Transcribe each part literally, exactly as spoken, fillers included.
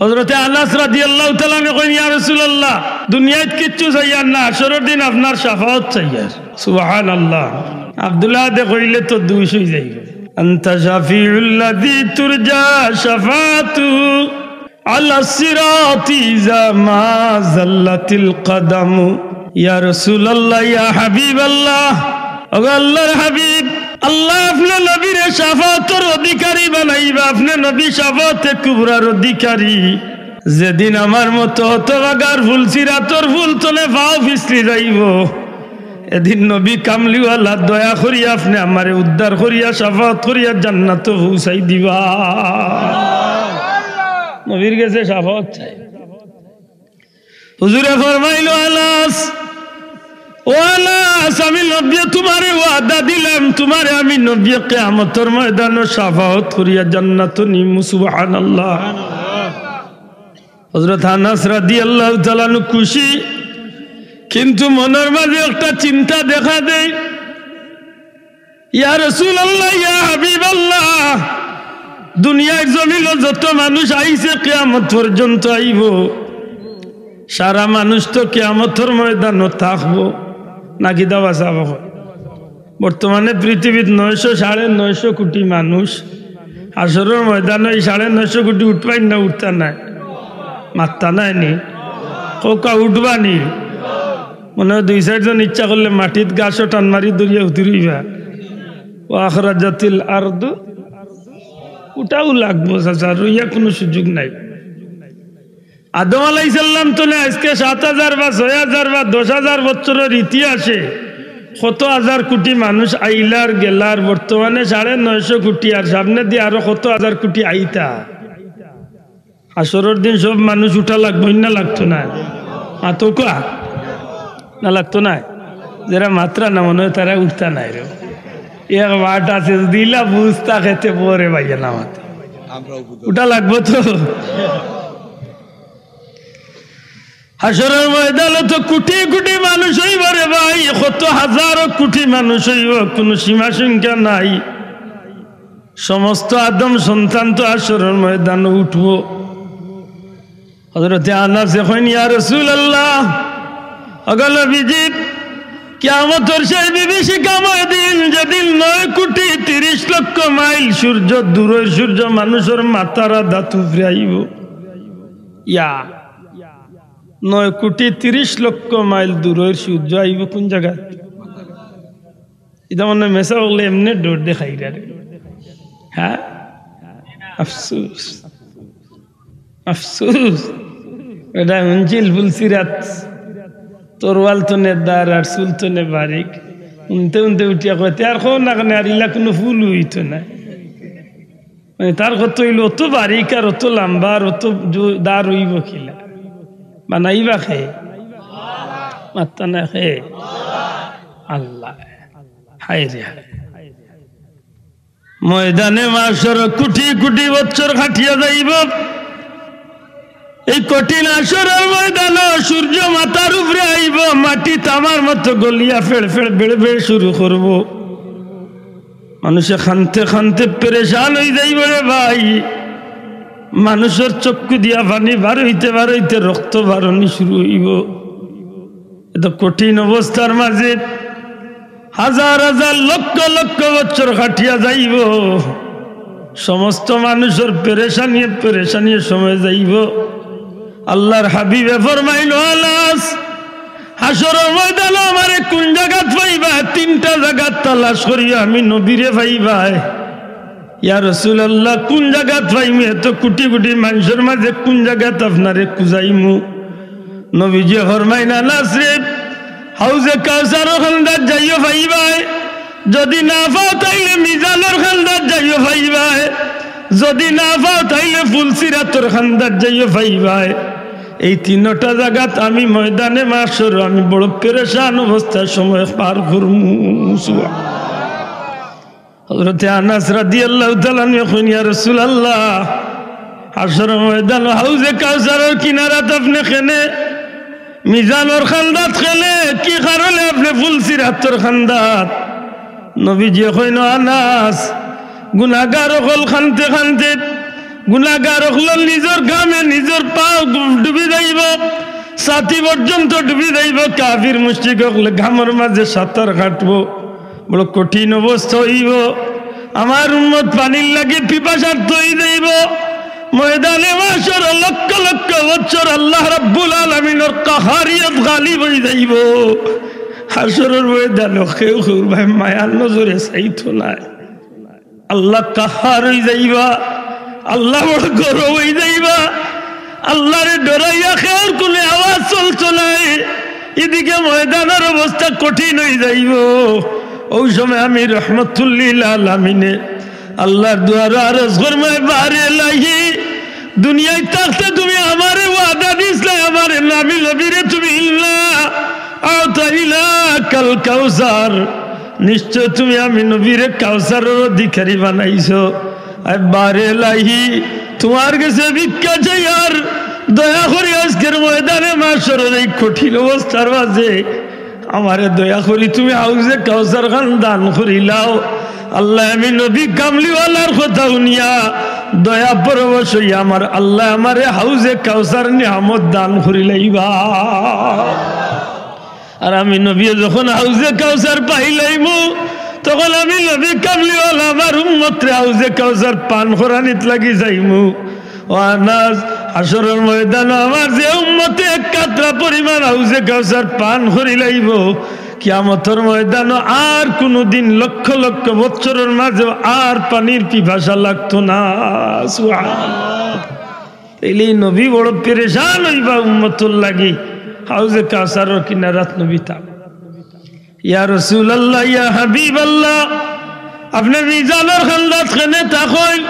হযরতে আনাস রাদিয়াল্লাহু তাআলা আনহু কইন, "ইয়া রাসূলুল্লাহ, দুনিয়াত কিচ্ছু চাইয়ার না, হাশরর দিন আপনার শাফাআত চাইয়ার।" সুবহানাল্লাহ। আব্দুল্লাহ দে কইলে তো দুষ অই যাইব। "আনতা শাফিউল্লাযী তুরজা শাফাআতুহু আলা সিরাতি ইযা মা যাল্লাতিল কদামু।" ইয়া রাসূলুল্লাহ, ইয়া হাবিবাল্লাহ, ওগো আল্লাহর হাবিব, আল্লাহ আপনে নবীরে শাফাআতর অধিকারী বানাইবা, আপনে নবী শাফাআতে কুবরার অধিকারী। যেদিন আমার মতো হতভাগার ফুল সিরাতর ফুল তনে পাও পিছলি যাইব, এদিন নবী কামলিওয়ালা দয়া করিয়া আপনে আমারে উদ্ধার করিয়া শাফাআত করিয়া জান্নাতো পৌঁছাই দিবা। নবীর গেছে শাফাআত চায়। হুজুরে ফরমাইল, "আনাস, ও আনাস, আমি নবীয়ে তুমারে ওয়াদা দিলাম, তুমারে আমি নবীয়ে কিয়ামতর ময়দানো শাফাআত করিয়া জান্নাতো নিমু।" সুবহানাল্লাহ। হযরত আনাস রাদিয়াল্লাহু তাআলা আনহু খুশি, কিন্তু মনর মাঝে একটা চিন্তা দেখা দেয়, ইয়া রাসূলুল্লাহ, ইয়া হাবিবাল্লাহ, দুনিয়ার জমিনো যত মানুষ আইছে কিয়ামত পর্যন্ত আইব, সারা মানুষ তো কিয়ামতর ময়দানো থাকব, নাকি দাবা সাবা হয়? বর্তমানে পৃথিবীত নয়শো, সাড়ে নয়শো কোটি মানুষ। হাশরর ময়দানো এই সাড়ে নয়শো কোটি উঠবায় না উঠতা নায়? মাততা নায় নি? কউক্কা উঠবা নি? মনে হয় দুই চাইরজন ইচ্ছা করলে মাটিত গাছও টান মারি ধরিয়া উঠি রইবা। ওয়া আখরাজাতিল আরদু, উঠাও লাগবো চাচা, রইয়া কুনু সুযোগ নাই। আদম আলাইহিস সালাম তনে আইজকে সাত হাজার বা ছয় হাজার বা দশ হাজার বছরর ইতিহাসে কত হাজার কোটি মানুষ আইলার গেলার, বর্তমানে সাড়ে নয়শো কোটি, আর সামনেদি আরো কত হাজার কোটি আইতা। হাশরর দিন সব মানুষ উঠা লাগবো না, লাগতো নায়? মাতউক্কা, না লাগতো নায়? যেরা মাতরা না মনে হয় তারা উঠতা নায় রে। এক মাত আছে, যদি ইলা বুঝতা খেতে পরে ভাইয়া না মাতে। উঠা লাগবো তো। হাশরর ময়দানো তো কোটি কোটি মানুষ অইবো রে ভাই, কত হাজারো কোটি মানুষ অইবো, কুনু সীমা সংখ্যা নাই। সমস্ত আদম সন্তান তো হাশরর ময়দানো উঠবো। হযরতে আনাসে কইন, ইয়া রাসূলুল্লাহ, ওগো নবীজি, কিয়ামতর সেই বিভীষিকাময় দিন, যেদিন নয় কোটি তিরিশ লক্ষ মাইল সূর্য, দূরর সূর্য মানুষর মাথার আদাত উপরে আইবো। ইয়া, নয় কোটি তিরিশ লক্ষ মাইল দূরর সূর্য আইবো কুন জাগাত? ইটা মনে হয় মেসা বললে এমনে ডর দেখাই রে। হ্যাঁ, আফসোস, আফসোস। এটা হুনছিল ফুলসিরাত, তরোয়াল তনে ধার আর চুল তনে বারিক। উনতে উনতে উঠিয়া কয়, "তে আর কও না কেনে, আর ইলা কুনু ফুল অইতো না।" মানে, তার কথা অইলো, অত বারিক আর অত লাম্বা আর অত জো-, ধার অইবো কিলা? বানাইবা কে? মাততা না কে? আল্লাহ। হায় রে হায়। ময়দানে মাশর কোটি কোটি বছর কাটিয়া যাইবো। এই কঠিন হাশরর ময়দানো সূর্য মাথার উপরে আইবো, মাটি তামার মতো গলিয়া ফেড় ফেড় বেড় বেড় শুরু করবো। মানুষে কানতে কানতে পেরেশান অই যাইবো রে ভাই। মানুষর চক্ষু দিয়া পানি বার অইতে বার অইতে রক্ত বার অনি শুরু অইবো। এত কঠিন অবস্থার মাঝে হাজার হাজার লক্ষ লক্ষ বছর কাটিয়া যাইবো। সমস্ত মানুষর পেরেশানিয়ে পেরেশানিয়ে সময় যাইবো। আল্লাহর হাবিবে ফরমাইল, "আনাস, হাশরর ময়দানো আমারে কুন জাগাত পাইবায়? তিনটা জাগাত তালাশ করিয়া আমি নবীরে পাইবায়।" ইয়া রাসূলুল্লাহ, কুন জাগাত পাইমু? এত কোটি কোটি মানষর মাঝে কুন জাগাত আপনারে খুজাইমু? নবীজি ফরমাইন, "আনাস রে, হাউজে কাউসারর কান্দাত যাইও পাইবায়, যদি না পাও তাইলে মিজানর কান্দাত যাইও পাইবায়, যদি না পাও তাইলে ফুলসিরাতর কান্দাত যাইও পাইবায়। এই তিনটা জাগাত আমি ময়দানে মাশর আমি বড় পেরেশান অবস্থায় সময় পার করমু।" সুবহানাল্লাহ। হযরতে আনাস রাদিয়াল্লাহু তাআলা আনহু কইন, "ইয়া রাসূলুল্লাহ, হাশরর ময়দান, হাউজে কাউসারর কিনারাত আপনে কেনে, মিজানর কান্দাত কেনে, কি কারণে আপনে ফুলসিরাতর কান্দাত?" নবীজি কইন, "আনাস, গুনাগার অকল কানতে কানতে, গুনাগার অকলর নিজর ঘামে নিজর ছাতি পর্যন্ত ডুবি যাইবো, কাফির মুশরিক অকলে ঘামর মাঝে সাঁতার কাটবো, বড় কঠিন অবস্থা অইবো। আমার উম্মত পানির লাগি পিপাসার্ত অই যাইবো। ময়দানে মাশর লক্ষ লক্ষ বছর আল্লাহ রাব্বুল আলামিনর কাহারিয়ত গালিব অই যাইবো। হাশরর ময়দানো কেউ কেউর বায় মায়ার নজরে চাইতো নায়। আল্লাহ কাহার অই যাইবা, আল্লাহ বড় গরম অই যাইবা। আল্লাহরে ডরাইয়া কেউর কুনু আওয়াজ চলতো নায়। এদিকে ময়দানর অবস্থা কঠিন অই যাইবো। অউ সময় আমি রহমতুল্লিল আলামিনে আল্লাহর দুয়ারো আরজ করমু, বারে এলাহি, দুনিয়াত থাকতে তুমি আমারে ওয়াদা দিছলায়, আমারে আমি নবীরে তুমি ইন্না আতাইনাকাল কাউসার, নিশ্চয় তুমি আমি নবীরে কাউসারর অধিকারী বানাইছো। আয় বারে এলাহি, তুমার গেছে ভিক্ষা চাইয়ার, দয়া করি আজকের ময়দানে মাশরর এই কঠিন অবস্থার মাঝে আমারে দয়া করি তুমি হাউজে কাউসার খান দান করিলাও। আল্লাহ, আমি নবী কামলিওয়ালার কথা হুনিয়া দয়া পরবশ অইয়া আমার আল্লাহ আমারে হাউজে কাউসার নিয়ামত দান করিলাইবা। আর আমি নবী যখন হাউজে কাউসার পাইলাইমু, তখন আমি নবী কামলিওয়ালা আমার উম্মতরে হাউজে কাউসার পান করানিত লাগি যাইমু। ও আনাস, হাশরর ময়দানো আমার যে উম্মতে এক কাতরা পরিমাণ হাউজে কাউসার পান করিলাইবো, কিয়ামতর ময়দানো আর কুনুদিন লক্ষ লক্ষ বৎসরর মাঝেও আর পানির পিপাসা লাগতো না। সুবহানাল্লাহ। তাইলে এই নবী বড় পেরেশান অইবা উম্মতর লাগি, হাউজে কাউসারর কিনারাত নবী থাক। ইয়া রাসূলুল্লাহ, ইয়া হাবিবাল্লাহ, আপনে মিজানর কান্দাত কেনে থাকইন?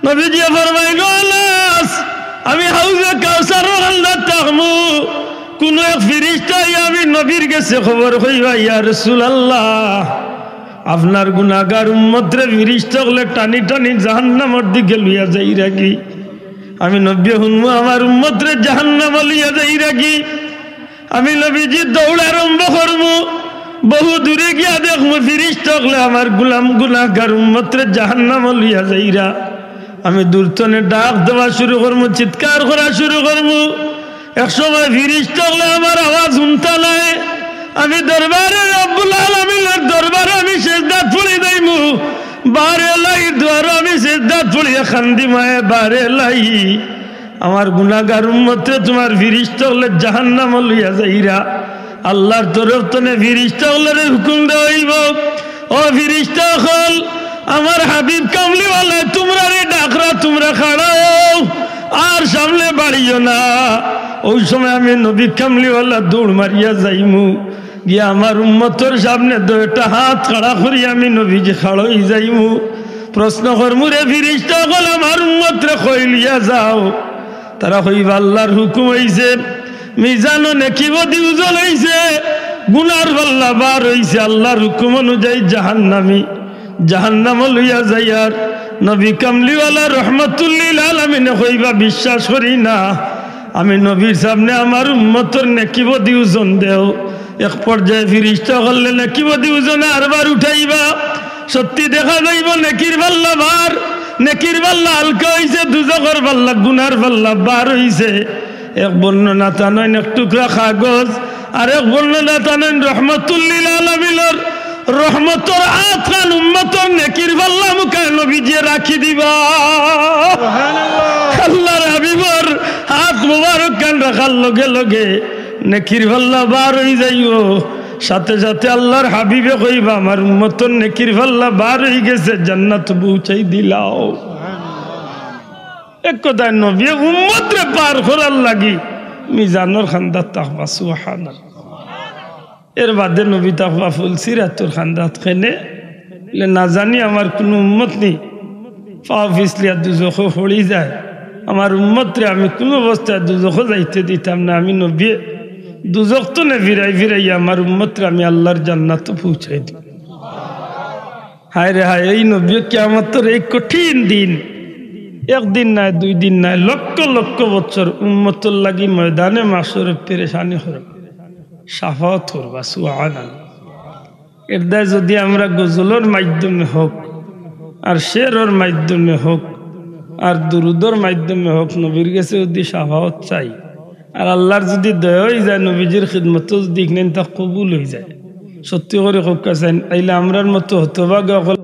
নবীজিয়ে ফরমাইন, "ও আনাস, আমি হাউজে কাউসারর কান্দাত থাকমু।" কুনু এক ফিরিস্তা আইয়া আমি নবীর গেছে খবর কইবা, "ইয়া রাসূলুল্লাহ, আপনার গুনাগার উম্মতরে ফিরিস্তা অকলে টানি টানি জাহান্নামর দিকে লইয়া যাইরাগি।" আমি নবীয়ে হুনমু, "আমার উম্মতরে জাহান্নামো লইয়া যাইরাগি।" আমি নবীজি দৌড় আরম্ভ করমু। বহু দূরে গিয়া দেখমু ফিরিস্তা অকলে আমার গুলাম গুনাগার উম্মতরে জাহান্নামো লইয়া যাইরা। আমি দূর তনে ডাক দেওয়া শুরু করমু, চিৎকার করা শুরু করমু। এক সময় ফিরিস্তা অকলে আমার আওয়াজ হুনতা নায়। আমি দরবারে রব্বুল আলামিনর দরবারে আমি সেজদাত পড়ি যাইমু। বারে এলাহির দুয়ারো আমি সেজদাত পড়িয়া কান্দিমু, আয় বারে এলাহি, আমার গুনাগার উম্মতরে তুমার ফিরিস্তা অকলে জাহান্নামো লইয়া যাইরা। আল্লাহর তরফ তনে ফিরিস্তা অকলরে হুকুম দেওয়া অইবো, "ও ফিরিস্তা অকল, আমার হাবিব কামলিওয়ালায় তুমরারে ডাকরা, তুমরা খাড়া অও, আর সামনে বাড়িও না।" অউ সময় আমি নবী কামলিওয়ালা দৌড় মারিয়া যাইমু, গিয়া আমার উম্মতর সামনে দুইটা হাত খাড়া করি আমি নবীজি খাড়া অই যাইমু। প্রশ্ন করমু, "রে ফিরিস্তা অকল, আমার উম্মতরে কই লইয়া যাও?" তারা কইবা, "আল্লাহর হুকুম অইছে, মিজানো নেকি বদি ওজন অইছে, গুনার পাল্লা বার অইছে, আল্লাহর হুকুম অনুযায়ী জাহান্নামী, জাহান্নামো লইয়া যাইয়ার।" নবী কামলিওয়ালা রহমাতুল্লিল আলামিনে কইবা, "বিশ্বাস করি না, আমি নবীর সামনে আমার উম্মতর নেকি বদি ওজন দেও।" এক পর্যায়ে ফিরিস্তা অকলে নেকি বদি ওজনে আরবার উঠাইবা, সত্যি দেখা যাইবো নেকির পাল্লা বার, নেকির পাল্লা হালকা অইছে, দুজখর পাল্লা, গুনার পাল্লা বার অইছে। এক বর্ণনা তানইন এক টুকরা কাগজ, আর এক বর্ণনা তানইন রহমাতুল্লিল আলামিনর রহমতর আতখান উম্মতর নেকির পাল্লা মুখায় নবীজিয়ে রাখি দিবা। সুবহানাল্লাহ। আল্লাহর হাবিবর হাত মোবারক খান রাখার লগে লগে নেকির পাল্লা বার অই যাইবো। সাথে সাথে আল্লাহর হাবিবে কইবা, "আমার উম্মতর নেকির পাল্লা বার অই গেছে, জান্নাত পৌঁছাই দিলাও।" এক কথায় নবী উম্মতরে পার করার লাগি মিজানর কান্দাত থাকবা। সুবহানাল্লাহ। এর বাদে নবী থাকবা ফুলসিরাতর কান্দাত। কেনে? বলে, "না জানি আমার কুনু উম্মত নি পাও ফিছলিয়া দুজখো পড়ি যায়, আমার উম্মতরে আমি কুনু অবস্থায় দুজখো যাইতে দিতাম না।" আমি নবীয়ে দুজখ তনে ফিরাই ফিরাই আমার উম্মতরে আমি আল্লাহর জান্নাতো পৌঁছাই দিমু। হায় রে হায়, এই নবী কিয়ামতর এই কঠিন দিন, একদিন নায়, দুই দিন নায়, লক্ষ লক্ষ বছর উম্মতর লাগি ময়দানে মাশরো পেরেশানি করবা, শাফাআত করবা। সুবহানাল্লাহ। এর দায় যদি আমরা গজলর মাধ্যমে হোক, আর শেরর মাধ্যমে হোক, আর দুরুদর মাধ্যমে হোক, নবীর গেছে যদি শাফাআত চাই, আর আল্লাহর যুদি দয়া অইযায়, নবীজির খিদমতো যুদি ইখান তা কবুল অইযায়, সত্যি করি কউক্কা চাইন, আইলে আমরার মতো হতভাগা অকল